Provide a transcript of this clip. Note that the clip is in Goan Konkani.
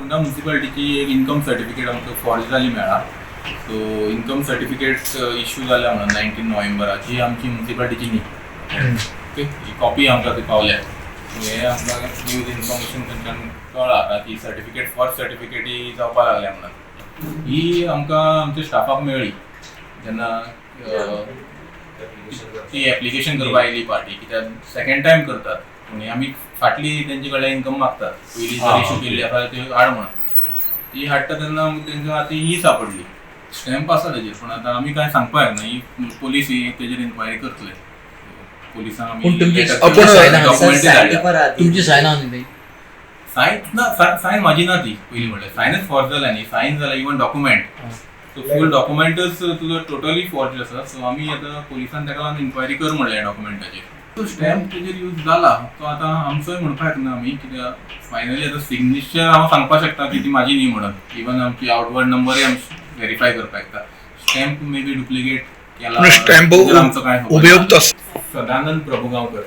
फोंडा मुन्सिपालिटीची एक इन्कम सर्टिफिकेट आमकां फॉर्ज जाली मेळ्ळा. सो इन्कम सर्टिफिकेट इश्यू जाल्या म्हणून 19 नोव्हेंबराची आमची मुन्सिपालिटीची न्ही. ओके, ही कॉपी आमकां ती पावल्या. सो हे आमकां न्यूज इन्फॉर्मेशन थंयच्यान कळ्ळां आतां की सर्टिफिकेट फॉर्ज सर्टिफिकेटी जावपा लागल्या म्हणून. ही आमकां आमच्या स्टाफाक मेळ्ळी जेन्ना ती एप्लिकेशन करपाक आयली पार्टी, कित्याक सेकंड टायम करतात पूण आमी फाटली तेंचे कडल्यान इन्कम मागतात, पयली जर इशू केल्ली आसा ती हाड म्हणून. ती हाडटा तेन्ना आमकां तेंच्या हाती ही सापडली. स्टॅम्प आसा तेजेर, पूण आतां आमी कांय सांगपाक जायना. ही पोलीस ही तेजेर इन्क्वायरी करतले. पोलिसांक आमी पूण तुमची डॉक्युमेंटूय धाडल्या. तुमची सायन आहा न्ही? सायन ना, सायन म्हाजी ना ती. पयली म्हणल्यार सायनच फॉर्ज जाल्या न्ही. सायन जाल्या, इवन डॉक्युमेंट, सो फूल डॉक्युमेंटच तुजो टोटली फॉर्ज आसा. सो आमी आतां पोलिसान ताका लागून इन्क्वायरी कर म्हणलें डॉक्युमेंटाचेर. तो स्टॅम्प तेजेर यूज जाला, तो आतां आमचोय म्हणपाक येना आमी, कित्याक फायनली आतां सिग्नेचर हांव सांगपाक शकता की ती म्हाजी न्ही म्हणून. इवन आमची आउटवर्ड नंबरय आमी व्हेरीफाय करपाक शकता. स्टॅम्प मे बी डुप्लिकेट केला. स्टॅम्प तेजेर आमचो कांय खबर उपयोग ना. तस सदानंद प्रभुगांवकर.